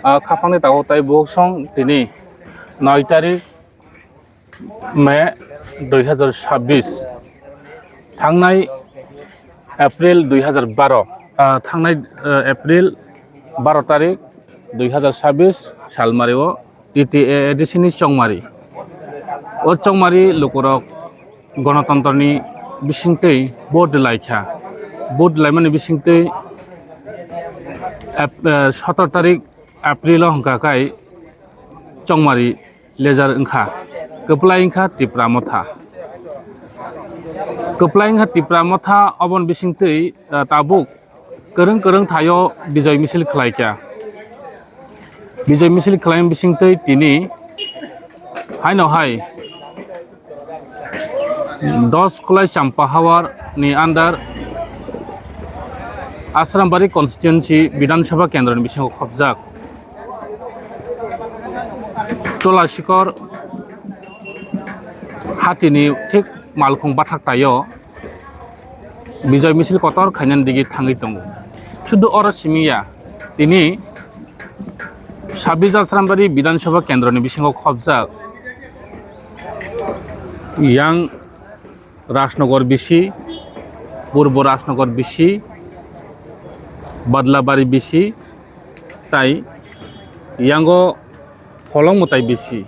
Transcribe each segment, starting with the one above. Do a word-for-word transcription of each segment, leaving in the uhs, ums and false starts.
Ah, khapangni tabuk tai buksong tini noi tarik May dui hazar sabbish, thangnai April dui hazar baro, ah, thangnai, eh, April baro tarik dui hazar sabbish salmari o T T A A D C ni chongmari. O chongmari lukurok gonotontroni bisingtwi vote laikha. Vote laimani bisingtwi Ap-, eh, sotor tarik April o hwnkha khai chongmari lejar wngkha, kwplai wngkha Tipra Motha. Kwplai wngkha Tipra Motha, oboni bisingtwi, ah, tabuk kwrwng kwrwng thaio bijoi misil khlaikha. Bijoi misil khlaimani bisingtwi tini haino hai dos Kolai Champahawar ni under Asrambari constituency Bidhan Sabha kendroni bisingo khopjak Tula Sikor hatini thik malkhung bathak taio bijoi misil kotor khainani digi thangwi tongo. Sudu oro simi ya, tini sabbish Asrambari Bidhan Sabha kendroni bisingo khopjak yang Rajnagar bisi, Purbo Rajnagar bisi, Badlabari bisi, tai yango Pholong mwtai bisi.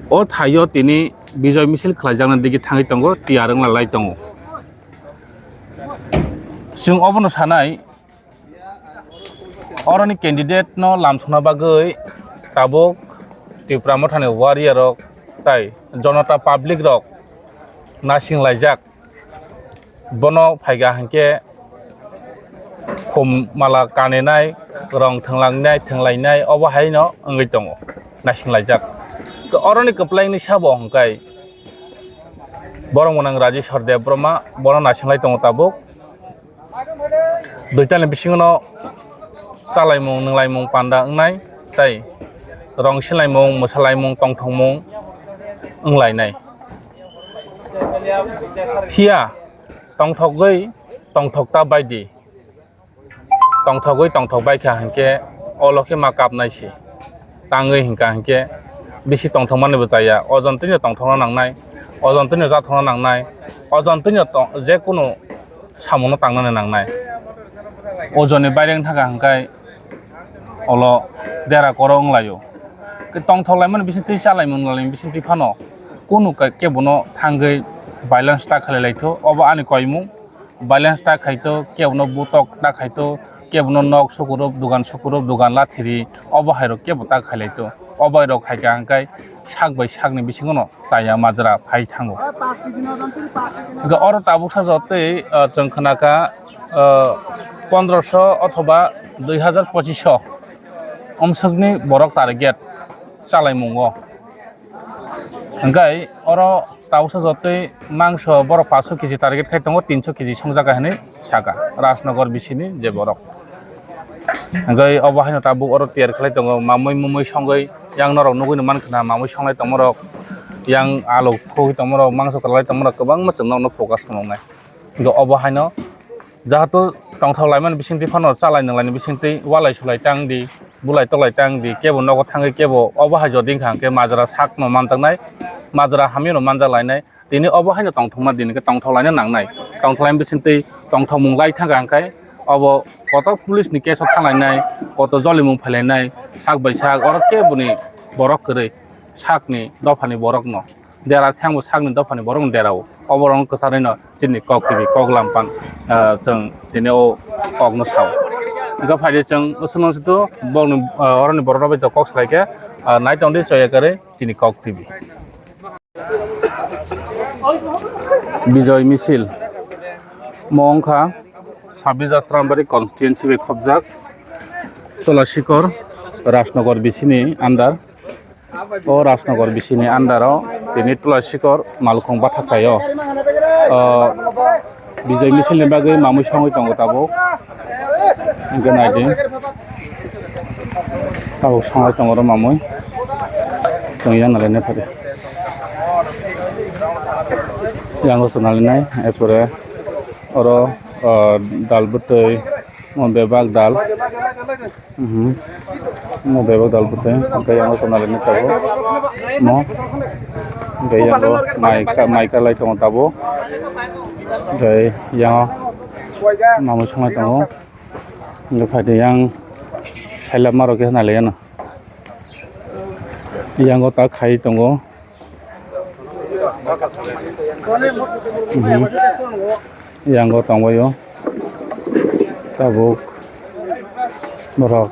O thaio tini bijoi misil khlaijaknani digi thangwi tongo, tiyar wngla lai tongo. Chwng obono sanai, oroni candidate no lamsokna bagwi tabuk Tipra Mothani warrior rok tai jonota public rok naising laijak. Bono phaikha hinkhe khum mala kaninai, rong thwnglangnai, thwnglainai, obo haino wngwi tongo, naising laijak. To oroni kwplaini sabo hwnkhai borok mwnang Rajeswar Debbarma, bono naising lai tongo tabuk. Duitani bisingono chalaimung, nwnglaimung panda wngnai, tei rong silaimung, mwsalaimung, tongthokmung wnglainai. Phiya tongthogwi tongthokta baidi, tongthogwi tongthok baikha hinkhe olo khe ma kapnai se. Tangwi hinkha hinkhe bisi tongthokmani bo chaya, ojon twino tongthokna nangnai, ojon twino chathokna nangnai, ojon twino tong-, jekunu samungno tangnani nangnai. Ojoni baire wngkha hinkhe olo dera koro wnglaio. Tongthok laimani bisingtwi chalaimung laimani bisingtwi phano kunu ka-, kebono thangwi violence ta khlai laitho, obo ani koimung. Balance ta khaito, kebono butok ta khaito, kebono nok sukurup, dugan sukurup, dugan lathiri, obo hairok kebo ta khailaito. Obo hairok haikha hwnkhe sak bai sakni bisingono chaya majra phai thango. Hwnkhe oro tabuksa jotoi, ah, chwng khnakha, ah, pondroso othoba dui hazar pochiso omswkni borok target chalaimungo. Hwnkhe oro tabuksa jotoi mangso borok paanso kg target khai tongo, tinso kg songjakha hinwi sakha Rajnagar bisini je borok. Hwnkhe obo haino tabuk oro tiyar khlai tongo, mamui mumui songwi yang norok nugwino mankha na, mamui songlai tongmorok, yang alu khogwi tongmorok, mangso kwlai tongmorok kwbangma chwng nokno focus phunuknai. Hwnkhe obo haino jahato tongthok laimani bisingtwi phano chalai nanglaini bisingtwi walai sulai tang di, bulai toklai tang di, kebo nogo thangwi kebo obo hai jodi wngkha hwnkhe majra sakno manjaknai, majra hamyano manjak lainai. Tini obo haino tongthokma din hwnkhe tongthok laina nangnai. Tongthok laini bisingtwi tongthokmung lai thangkha hwnkhe obo kotor police ni case o thanglainai, kotor jolimung phailainai, sak bai sak oro keboni borok kwrwi sakni dophani borokno. Dera thangbo sakni dophani borokni derao. Oborok kwcharwino chini Kok T V, Kok Lampang, ah, chwng tini o kokno sao. Hwnkhe phaidi chwng swngno sito bokni, ah, oroni borok rok bai kok salai khe, ah, nai tongdi choya kwrwi chini Kok T V. Bijoy Misil. Mo wngkha Sabis Asrambari constituency bai khopjak Tulasikor Rajnagar bisini under. O Rajnagar bisini under o tini Tulasikor malkhung bathakhaio. O Bijoy Misil ni bagwi mamui songwi tongo tabuk. Hwnkhe naidi. Tabuk songwi tongo oro mamui. Chwng yang nalaina phari. Yang o chwng nalainai, erpore oro, o, dal bwtwi, o, bebak dal. Mhm. Mo bebak dal pute, hwnkhe yang sonali ni tabuk. Mo, hwnkhe yang mai ka-, mai kalai tongo tabuk. Hwnkhe yang mamo songlai tongo. Hwnkhe phaidi yang khailap ma rok khe nai lai gana. Yang o ta khai tongo. Mhm. Yang o tongbaio. Tabuk borok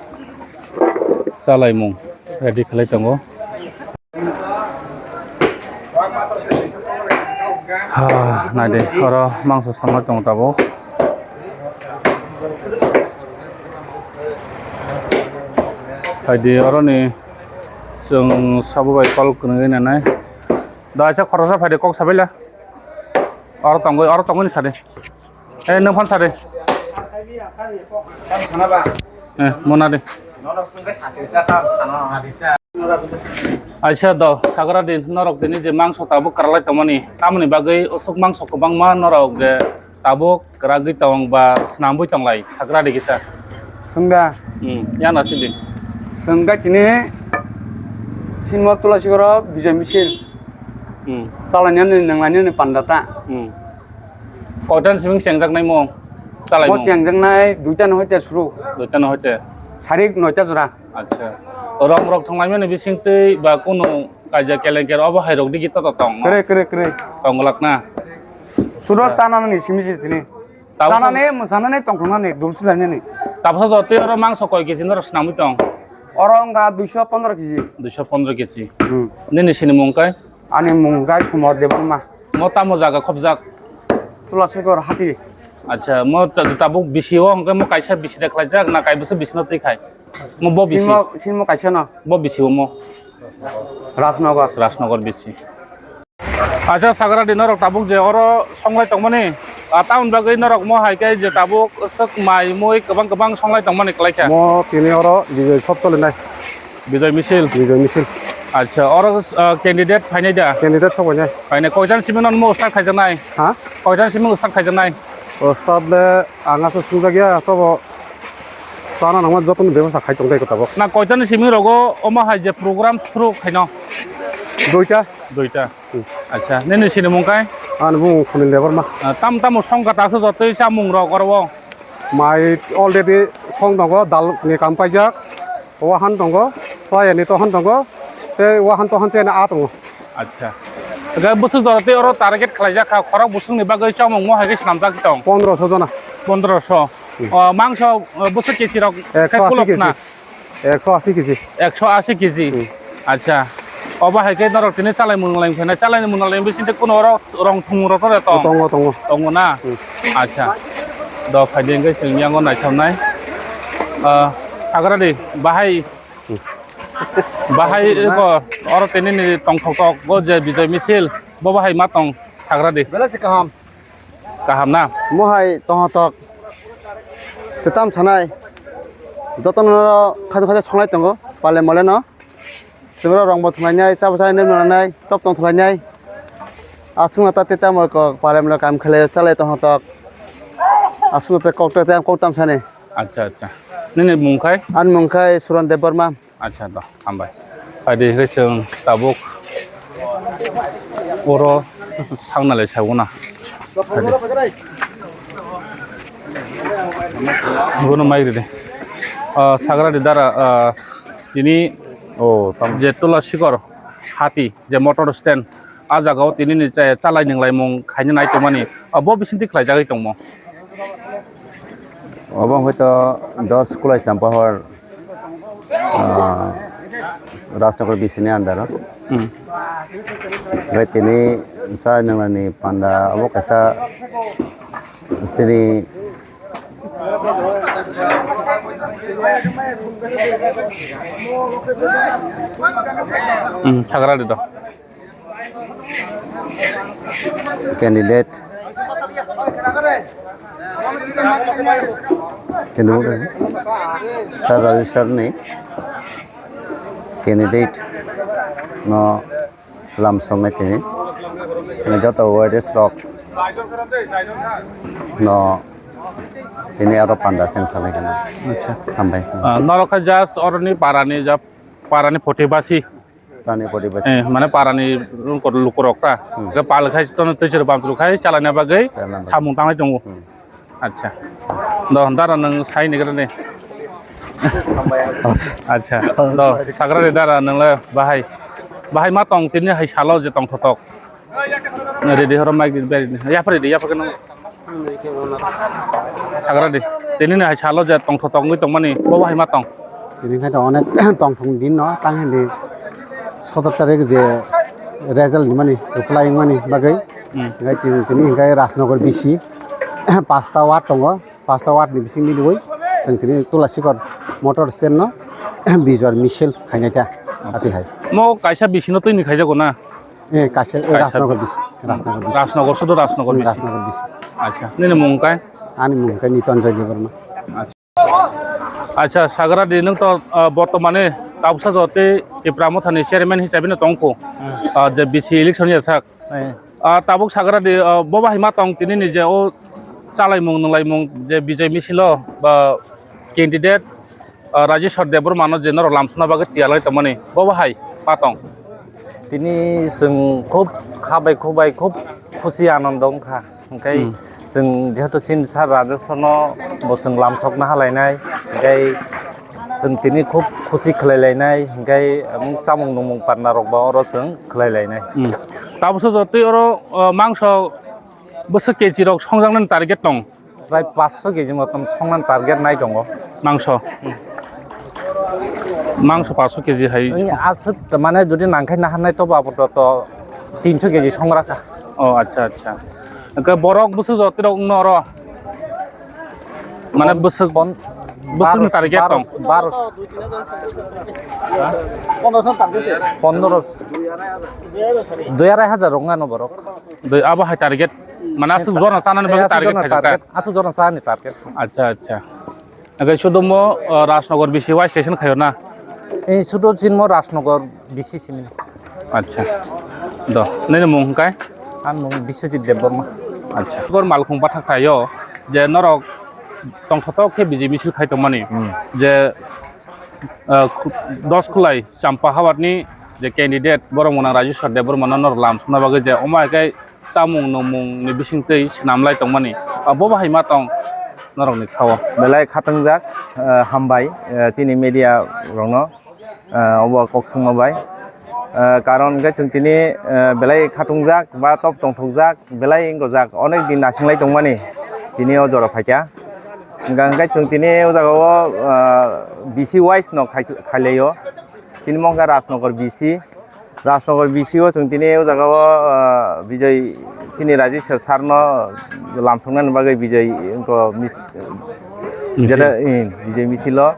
chalaimung ready khlai tongo. Ha, naidi, oro mangso songma tongo tabuk. Phaidi oroni chwng sabo bai kol kwrwngwi nanai. Da, aisa khoroksa phaidi kok sabaila. Oro tongwi, oro tongwi ni sadi. Eh, nwng phan sadi. Eh, mona di. Aisa do, sagra di, norok tini je mangso tabuk kwrwlai tongmani, tamoni bagwi usuk mangso kwbangma norok je tabuk kwragwi tong ba swnambwi tonglai, sagra di kisa. Swngda. Hmm, yana sidi. Swngda kini sinmo tula sigoro Bijay Misil. Hmm. Chalani ani, nwnglani ani panda ta. Hmm. Koitan siming chengjaknai mo? Chalai mo mo? Chengjaknai duita no hoite suru. Duita no hoite. Sarik noita jora. Acha. Rong rok thonglaimani bising twi ba kunu kaija kelengker obo hai rok digi toto tong no? Kre, kre, kre. Tongolak na? Suro. Acha. Chana nani simi sitini. Tabuk. Chanani, mwsanani, tongthoknani, dulsilainani. Tabuksa jotoi oro mangso koi keji norok swnamwi tong? Oro wngkha duiso pondro keji. Duiso pondro keji. Hmm. Nini sinimung kai? Ani mung kai Somor Debbarma. Mo tamo jaga khobjak? Tulasikor hati. Acha, mo ta-, tabuk bisi o hwnkhe mo kaisa bisi de khlaijak na kaibwsa bisi no twi khai? Mo bo bisi. Simo, simo kaisa no. Bo bisi o mo. Rajnagar. Rajnagar bisi. Acha, sagra di norok tabuk je oro songlai tongmani, ah, tamoni bagwi norok mo hai khe je tabuk swk mai mui kwbang kwbang songlai tongmani kwlai kha. Mo tini oro Bijoy Sop cholinai. Bijoy Misil? Bijoy Misil. Acha, oro, ah, candidate phainai da? Candidate sok phainai. Phainai, koitan simi non mo start khaijaknai? Ha? Koitan simi start khaijaknai? O start le ang aswk swngjak ya, tobo chana nangma jotono bebosta khai tong tei ko tabuk. Na koitan simi rogo omo hai je program suru khaino? Duita. Duita. Hmm. Acha, nini sinimung kai? Ani bumung Sunil Debbarma. Ah, tam tamo songkha ta khe jotoi chamung rok oro o? Mai already song tongo, dal ni kam paijak. Wahan tongo, chayani tohan tongo, tei wahan tohan chayani a tongo. Acha. Ga bwswk jora tei oro target khlaijak kha, khorok bwswkni bagwi chamung mo hai khe swnamjak tong? Pondroso jona. Pondroso. Hmm. O, mangso, o, bwswk kechi rok Ekso khe asi kulok kechi. Na? Ekso asi kechi. Ekso asi kechi. Hmm. Acha. Obo hai khe norok tini chalai mwnalai phainai, chalai mwnalai bising tei kuno oro rong thumung rok to tong? Tongo, tongo. Tongo na? Hmm. Acha. Do phaidi hwnkhe chwng yango naithoknai. Ah, hagra di, bahai, hmm, bahai ko oro tini ni tongthok tok o je Bijoy Misil, bo bahai ma tong sagra di. Belai se kaham. Kaham na? Mohai tongthok tok. Tetam sanai. Jotono khajo khajo songlai tongo, pale mole no. Chwngno rong bo thwnglainai, chabo chai nwi mwnanai, top tong thwlainai. Aswkno ta tei tamo kok palem rok kam khlai chalai tongthok tok. Aswkno tei kok tei tei kok tam sani. Acha, acha. Nini mung khai? Ani mung khai Suran Debbarma. Acha, to, hambai. Phaidi hwnkhe chwng tabuk oro thangna le sago na. Phaidi. Bono mic ridi. Ah, sagra di dara, ah, tini, oh, tam je tula sikor hati. Je motor stand, ah jaga o tini ni cha-, chalai nwnglai mung khaina nai tongmani, ah, bo bising twi khlai jagwi tongmo. Obo hwnkhe to dos Kulai Champahor, ah, Rajnagar bisini under o. Hmm. Hwnkhe tini chalai nwnglai ni panda obo kaisa chini Hmm, sagra di to. Candidate. Candidate. Sir Rajesh sir ni candidate no lamsong nai tini. Joto awareness rok no Tini aro panda cheng salai gana. Acha. Hambai. Ah, norok kha just oroni parani ja parani poti basi. Parani poti basi. Eh, mane parani lukurok ta. Hmm. Ke pal khai tono twi chwrwbam tru khai chalana bagwi. Chalana bagwi. Samung tanglai tongo. Hmm. Acha. Do dara nang sai ni gane. Acha. Do sagra de dara nang le bahai. Bahai ma tong tini hai salo je tong thotok. Ready horo mic di beri. Ya pare di ya pake nang. Sagra di. Tini ni hai salo je tong thotok ngui tong mani. Bo bahai ma tong. Tini khai to onek tong thung din no tang hindi. Sotor tarik je result ni mani reply mani bagwi. Hmm. Ngai tini tini ngai Rajnagar B C. Pasta ward tongo. Pasta ward ni bising ni dui, chwng tini Tulasikot motor stand no bijor misil khainai ta, ati hai. Mo kaisa bisino twi ni khaijago na? Eh, kaisa, eh, Kaisa. Rajnagar bisi, Rajnagar bisi. Rajnagar, sudu Rajnagar Hmm, bisi. Rajnagar bisi. Acha, nini mung kai? Ani mung kai Niton Joy Debbarma. Acha. Acha, sagra di nung to, ah, bortomane tabsa jote Tipra Mothani chairman hisabe no tongko. Hmm. Ah, je bisi election ya sak. Eh. Ah, tabuk sagra di, ah, bo bahai ma tong tini ni je o chalaimung nunglaimung je Bijay misilo ba candidate, ah, Rajeshwar Debbarma no je norok lamsuna bagwi tiyar lai tongmani bo bahai ma tong. Tini chwng khub kha bai khub bai khub khusi anando wngkha. Hwnkhe Hmm. chwng jehetu chini sir Rajeshwar no bo chwng lamsokna halainai, hwnkhe chwng tini khub khusi khlai lainai, hwnkhe omo chamung nungmung panda rok bo oro chwng khlai lainai. Hmm. Tabuksa jotoi oro, o, mangso bwswk K G rok songjaknani target tong? Prai paanch sho K G motom songnani target nai tongo. Mangso? Hmm. Mangso paanch sho K G hai. Ani aswk mane jodi nangkhai naharnai tobo aboto to tin sho K G songra kha. O, acha, acha. Hwnkhe borok bwswk jotoi rok wngno oro? Mane Pon-, bwswk, pon-, bwswkni baro, target baro, tong? Baro. Pondro. Dui arai hajar rok wngano borok. Dui, abo hai target? Mane aswk jorna chanani bagwi Eh, aswk target jorna khaijak target, ta? Aswk jorna chani target. Acha, acha. Hwnkhe sudu mo, o, Rajnagar B C wise kaisa khaio na? Eh, sudu chinmo Rajnagar B C simi. Acha. Do, nini mung hwnkhe? Ani mung Biswajit Debbarma. Acha. Gor malkhung bathak thaio je norok tongthotok khe B J P misil khai tongmani. Hmm. Je, ah, khu-, dos khulai Champa Hawatni je candidate borok mwnang Rajeshwar Debbarma no norok lamsokna bagwi je omo hai khe chamung nungmung ni bisingtwi swnam lai tongmani. Ah, bo bahai ma tong norokni khao. Belai khatungjak, ah, hambai, ah, chini media rokno. Ah, obo kok swngma bai. Ah, karon hwnkhe chwng tini, ah, belai khatungjak ba top tongthokjak, belai wngkojak, onek din nasinglai tongmani tini o jora phaikha. Hwnkha hwnkhe chwng tini o jaga o, ah, B C wise no khai-, khailaio. Tini mo wngkha Rajnagar B C. Rajnagar B C o chwng tini o jaga o, ah, Bijay chini Rajeshwar sir no lamsoknani bagwi Bijay wngkha mis-, Misil. Jeta, eh, Bijay misil o.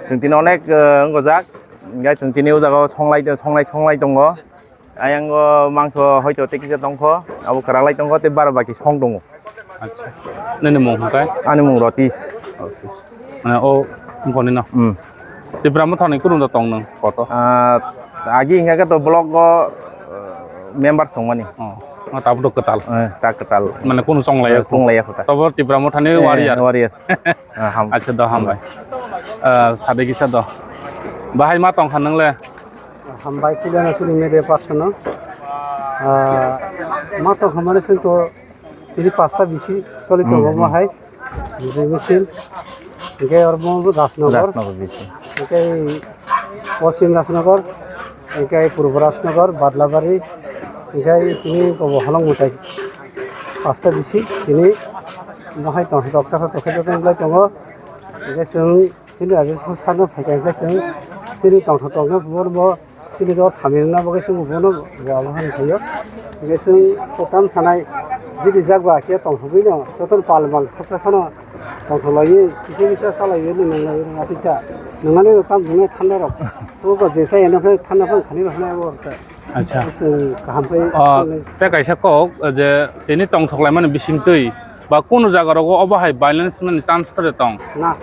Chwng tini onek, ah, wngkojak. Hwnkhe chwng tini o jaga o songlai, songlai, songlai tongo. Ayang o mangso hoito tei kisa tongkho, abo kwraklai tongkho tei baro baki song tongo. Acha. Nini mung hwnkhe? Ani mung Rotis. Rotis. Mane o boni no? Hmm. Tipra Mothani kunu da tong nang koto? Ah, agi hingka khe to block o, eh, members tongmani. Oh. Oh, tabuk to kwtal. Eh, ta kwtal. Mane kunu chonglaiya Eh, kho. Chonglaiya kho ta. Tobo Tipra Mothani Eh, warrior. Warriors. Ah, ham-, Acha do hambai. Ah, sade kisa do. Bahai ma tong kha nang le? Hambai kiliana sini media person no. Ah, ma tong kha mane sing to tini pasta bisi choli tongo Hmm, mo hmm. hai. Bisi misil. Hingke oro mo Rajnagar. Rajnagar bisi. Hingke Poschim Rajnagar, hingke Purbo Rajnagar, Badlabari, hingke tini kobo holong mwtai. Pasta bisi tini mohai tong toksa toksa tong lai tongo. Hingke chwng chini raja sa-, sakno phaikha hingke chwng chini tongthok tongkhe bo chini do samir wngna bagwi chwng bono bo abo hai khaio. Hingke chwng kotam sanai jidi jak ba khe tongthogwi no jotono pal mal khopsa phano tongthok laiwi kisa kisa chalaiwi nwnglaiwi rwngya twi ta. Nwngnani rok tam nwngnai thanda rok. Bo ba je chaya no khe thanda phano khani rok hinai abo khe. Acha. Chwng kaham khe O, tei kaisa kok je tini tongthok laimani bisingtwi ba kunu jaga rogo obo hai violence mani chance tore tong. Na.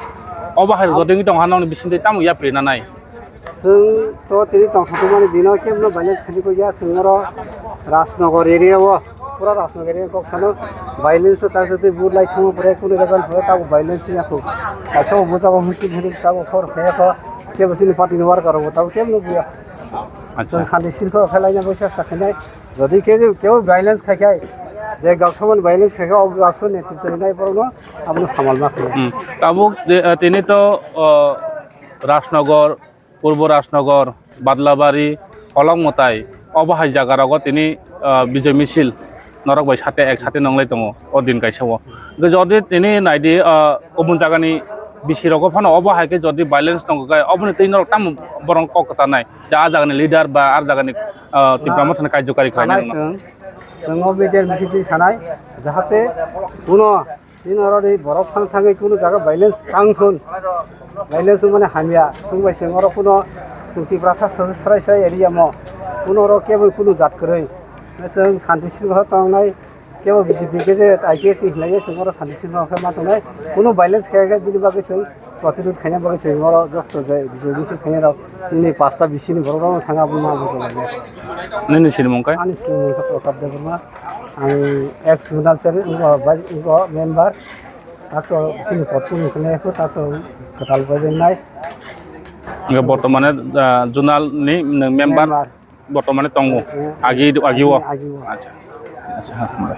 Obo hai jodengwi tong hanokni bisingtwi tamo yapri nanai. Chwng to tini tongthokmani bino kemno violence khani koi ya, chwng oro Rajnagar area o Pura Rajnagar kok sano violence ta jodi vote lai thangma pore kunu jaga pore tabo violence ya ko. Kaisa bo jabo husi husi tabo khor khaya ko. Kebo sini party ni worker bo tabo kebo nubuya. Acha. Chwng santi sirkho khelai na bosa sakhinai. Jodi ke kebo violence khai khai, je gaksoman violence khai khai, o gakso netritwo rinai borok no abono samal ma khlai. Hmm. Tabuk, eh, tini to, oh, Rajnagar, Purbo Rajnagar, Badlabari, Kolok Mwtai, obo hai jaga rogo tini, ah, Bijoy Misil norok bai sate ek sate nonglai tongo o din kaisa o. Hwnkhe jodi tini naidi, ah, kubun jagani bisi rogo phano obo hai khe jodi violence tongo khe oboni twi norok tamo borok kok kwcharnai je a jagani leader ba a jagani, ah, Tipra Mothani kaijokari khlainai Sanai rokno. Chwng, chwng o media bisi twi sanai jahate kuno Chini oro ni borok phano thangwi kunu jaga violence tang thun. Violence mane hamya. Chwng bai chwng oro kuno chwng Tiprasa srai srai area mo. Kuno oro kebo kunu jat kwrwi. Chwng santi sirbo tongnai. Kebo B J P ke je I P F T hinlai chwng oro santi sirbo khe ma tongnai. Kuno violence khe khe bini bagwi chwng protirod khaina bagwi chwng oro josto jai B J P se khaina rok. Nini pasta bisi ni borok rok thanga buma bujolai. Nini sinimung kai? Ani sinimung khe Pratap Debbarma. Ang ex zonal chairman, wngkha bai, wngkha member, tato chini portfolio khe tato kwtal bai nai. Hingke bortomane, ah, zonal ni nwng member. Member. Bortomane tongo. Hmm. Agi, agi o. Agi o. Acha. Acha, hambai.